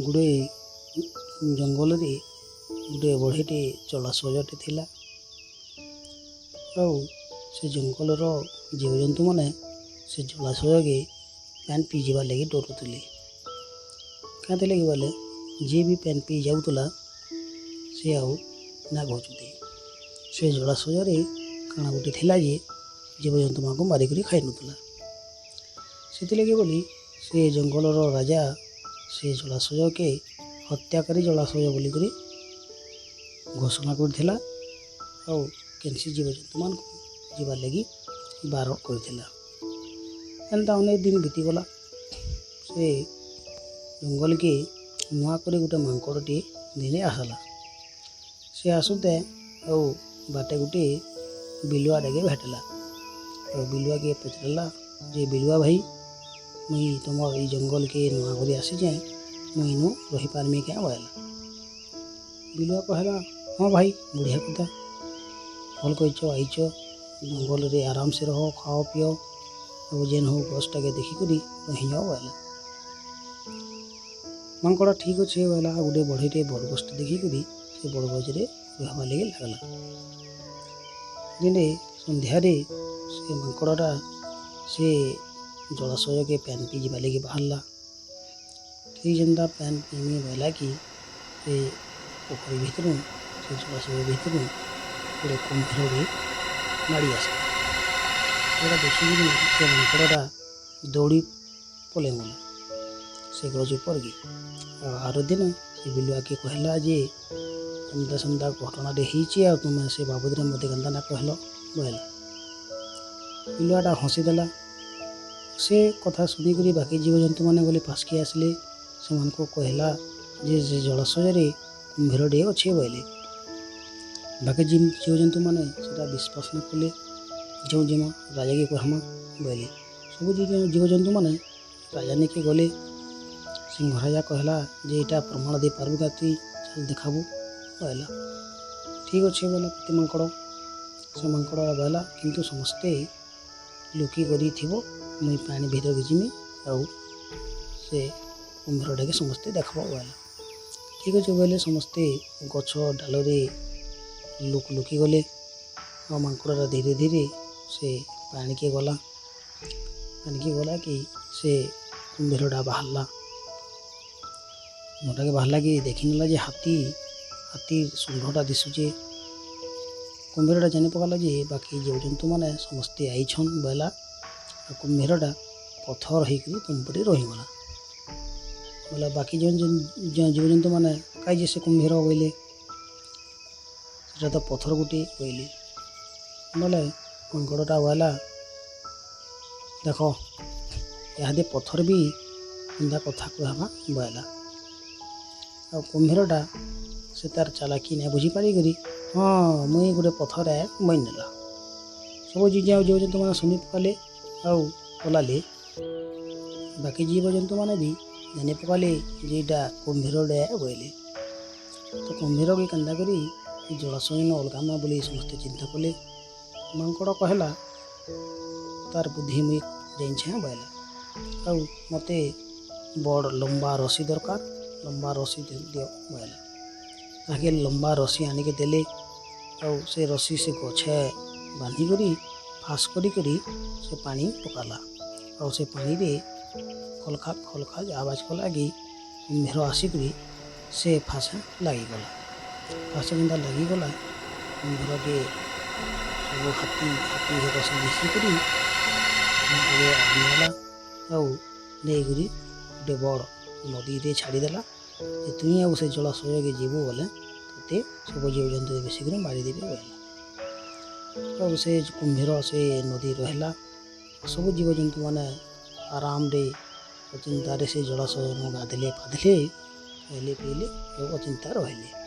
ଗୁଡ଼େ ଜଙ୍ଗଲରେ ଗୋଟେ ବଢ଼େଇଟେ ଜଳାଶୟଟେ ଥିଲା ଆଉ ସେ ଜଙ୍ଗଲର ଜୀବଜନ୍ତୁମାନେ ସେ ଜଳାଶୟକେ ପାଏନ୍ ପିଇ ଯିବାର୍ ଲାଗି ଡରୁଥିଲେ। କାଁଥି ଲାଗି ବୋଇଲେ ଯିଏ ବି ପାଏନ୍ ପିଇ ଯାଉଥିଲା, ସେ ଆଉ ନା ଘୁଞ୍ଚୁଥି। ସେ ଜଳାଶୟରେ କାଣା ଗୋଟେ ଥିଲା ଯେ ଜୀବଜନ୍ତୁମାନଙ୍କୁ ମାରିକରି ଖାଇ ନଉଥିଲା। ସେଥିଲାଗି ବୋଲି ସେ ଜଙ୍ଗଲର ରାଜା ସେ ଜଳାଶୟକେ ହତ୍ୟାକାରୀ ଜଳାଶୟ ବୋଲିକରି ଘୋଷଣା କରିଥିଲା ଆଉ କେନ୍ସି ଜୀବଜନ୍ତୁମାନଙ୍କୁ ଯିବାର୍ ଲାଗି ବାରଣ କରିଥିଲା। ଏନ୍ତା ଅନେକ ଦିନ ବିତିଗଲା। ସେ ଜଙ୍ଗଲକେ ନୂଆ କରି ଗୋଟେ ମାଙ୍କଡ଼ଟିଏ ଦିନେ ଆସିଲା। ସେ ଆସୁତେ ଆଉ ବାଟେ ଗୋଟେ ବିଲୁଆଟାକେ ଭେଟିଲା ଆଉ ବିଲୁଆକେ ପଚାରିଲା ଯେ, "ବିଲୁଆ ଭାଇ, ମୁଇଁ ତମର ଏଇ ଜଙ୍ଗଲକେ ନୂଆ କରି ଆସିଛେଁ, ମୁଇଁ ଇନୁ ରହିପାରମି କେଁ?" ବୋଇଲା। ବିଲୁଆ କହିଲା, "ହଁ ଭାଇ, ବଢ଼ିଆ କଥା, ଭଲ୍ କରିଛ ଆଇଛ। ଜଙ୍ଗଲରେ ଆରାମସେ ରହ, ଖାଅ ପିଅ ଆଉ ଯେନ୍ ହଉ ଗଛଟାକେ ଦେଖିକରି ରହିଯାଅ" ବୋଇଲା। ମାଙ୍କଡ଼ "ଠିକ୍ ଅଛେ" ବୋଇଲା। ଆଉ ଗୋଟେ ବଢ଼େଇଟେ ବଡ଼ ଗଛଟେ ଦେଖିକରି ସେ ବଡ଼ ଗଛରେ ରହିବାର୍ ଲାଗି ଲାଗଲା। ଦିନେ ସନ୍ଧ୍ୟାରେ ସେ ମାଙ୍କଡ଼ଟା ସେ ଜଳାଶୟକେ ପାଏନ୍ ପିଇ ଯିବାର୍ ଲାଗି ବାହାରିଲା। ଠିକ୍ ଯେନ୍ତା ପାଏନ୍ ପିଇମି ବୋଇଲା କି ସେ ପୋଖରୀ ଭିତରୁ, ସେ ଜଳାଶୟ ଭିତରୁ ଗୋଟେ କୁମ୍ଭୀରଟେ ମାଡ଼ି ଆସିଲା। ସେଟା ଦେଖିକିରି ସେ ମାଙ୍କଡ଼ଟା ଦୌଡ଼ି ପଲେଇଗଲା ସେ ଗଛ ଉପରକେ। ଆଉ ଆର ଦିନ ସେ ବିଲୁଆକେ କହିଲା ଯେ, "ଏନ୍ତା ସେନ୍ତା ଘଟଣାଟେ ହେଇଛି ଆଉ ତୁମେ ସେ ବାବଦରେ ମୋତେ କେନ୍ତା ନା କହିଲ?" ବୋଇଲା। ବିଲୁଆଟା ହସିଦେଲା। ସେ କଥା ଶୁଣିକରି ବାକି ଜୀବଜନ୍ତୁମାନେ ଗଲେ, ପାସ୍କି ଆସିଲେ। ସେମାନଙ୍କୁ କହିଲା ଯେ, ସେ ଜଳାଶୟରେ କୁମ୍ଭୀରଟିଏ ଅଛି ବୋଇଲେ। ବାକି ଜୀବଜନ୍ତୁମାନେ ସେଟା ବିଶ୍ୱାସ ନ କଲେ। "ଯେଉଁ ଯିମା, ରାଜାକେ କହେମା" ବୋଇଲେ। ସବୁ ଜୀବଜନ୍ତୁମାନେ ରାଜା ନିକେ ଗଲେ। ସିଂହ ରାଜା କହିଲା ଯେ, "ଏଇଟା ପ୍ରମାଣ ଦେଇପାରିବୁ କା ତୁଇ? ଚାଲ ଦେଖାବୁ" ବୋଇଲା। "ଠିକ୍ ଅଛି" ବୋଇଲା ପ୍ରତି ମାଙ୍କଡ଼। ସେ ମାଙ୍କଡ଼ ବୋଇଲା, "କିନ୍ତୁ ସମସ୍ତେ ଲୁକି କରି ଥିବ, ମୁଇଁ ପାଣି ଭିତରକେ ଯିମି ଆଉ ସେ କୁମ୍ଭୀରଟାକେ ସମସ୍ତେ ଦେଖବ" ବୋଇଲା। "ଠିକ୍ ଅଛି" ବୋଇଲେ। ସମସ୍ତେ ଗଛ ଡାଳରେ ଲୁକି ଗଲେ ଆଉ ମାଙ୍କଡ଼ଟା ଧୀରେ ଧୀରେ ସେ ପାଣିକେ ଗଲା। ପାଣିକେ ଗଲା କି ସେ କୁମ୍ଭୀରଟା ବାହାରିଲା। କୁମ୍ଭୀରଟାକେ ବାହାରିଲା କି ଦେଖିନେଲା ଯେ ହାତୀ ଶୁଣ୍ଢଟା ଦିଶୁଛେ। କୁମ୍ଭୀରଟା ଜାନି ପକାଲା ଯେ ବାକି ଜୀବଜନ୍ତୁମାନେ ସମସ୍ତେ ଆଇଛନ୍ ବୋଇଲା। ଆଉ କୁମ୍ଭୀରଟା ପଥର ହେଇକରି ତୁମପଟେ ରହିଗଲା। ବୋଇଲା ବାକି ଯେଉଁ ଜୀବଜନ୍ତୁମାନେ, "କାଇଁ ଯେ ସେ କୁମ୍ଭୀର?" ବୋଇଲେ। "ସେଟା ତ ପଥର ଗୋଟିଏ" ବୋଇଲେ। ବୋଲେ ମାଙ୍କଡ଼ଟା ବୋଇଲା, "ଦେଖ, ଇହାଦେ ପଥର ବି ଏନ୍ତା କଥା କହେବା" ବୋଇଲା। ଆଉ କୁମ୍ଭୀରଟା ସେ ତାର ଚାଲାକି ନାଇଁ ବୁଝିପାରିକରି, "ହଁ, ମୁଇଁ ଗୋଟେ ପଥର ଏ" ମାନିନେଲା। ସବୁ ଜୀବଜନ୍ତୁମାନେ ଶୁଣି ପକାଲେ ଆଉ ପଲାଲେ। ବାକି ଜୀବଜନ୍ତୁମାନେ ବି ଜାନି ପକାଲେ ଯେ ଏଇଟା କୁମ୍ଭୀରଟେ ବୋଇଲେ। ତ କୁମ୍ଭୀରକେ କେନ୍ତା କରି ଏ ଜଳାଶୟନ ଅଲଗାମା ବୋଲି ସମସ୍ତେ ଚିନ୍ତା କଲେ। ମାଙ୍କଡ଼ କହିଲା, "ତାର ବୁଦ୍ଧି ମୁଇଁ ଜାଣିଛେଁ" ବୋଇଲା। "ଆଉ ମୋତେ ବଡ଼ ଲମ୍ବା ରସି ଦରକାର, ଲମ୍ବା ରସି ଦିଅ" ବୋଇଲା। ତାହାକେ ଲମ୍ବା ରସି ଆଣିକି ଦେଲେ ଆଉ ସେ ରସି ସେ ଗଛେ ବାନ୍ଧିକରି ଫାସ କରି କରି ସେ ପାଣି ପକାଲା। ଆଉ ସେ ପାଣିରେ ଖଲଖାଲ ଖଲଖାଲ ଆବାଜ କଲା କି କୁମ୍ଭୀର ଆସିକରି ସେ ଫାସେ ଲାଗିଗଲା। ଫାସେ ଯେନ୍ତା ଲାଗିଗଲା, କୁମ୍ଭୀରକେ ସବୁ ହାତୀ ରସି ଘିସିକରି ଆଣିଗଲା ଆଉ ନେଇକରି ଗୋଟେ ବଡ଼ ନଦୀରେ ଛାଡ଼ିଦେଲା ଯେ, "ତୁଇ ଆଉ ସେ ଜଳାଶୟକେ ଯିବୁ ବୋଲେ ତୋତେ ସବୁ ଜୀବଜନ୍ତୁ ମିଶିକରି ମାରିଦେବେ" ବୋଇଲା। ଆଉ ସେ କୁମ୍ଭୀର ସେ ନଦୀ ରହିଲା। ସବୁ ଜୀବଜନ୍ତୁମାନେ ଆରାମରେ ଅଚିନ୍ତାରେ ସେ ଜଳାଶୟନୁ ଗାଧେଇଲେ ପାଧେଇଲେ, ଖାଇଲେ ପିଇଲେ ଆଉ ଅଚିନ୍ତା ରହିଲେ।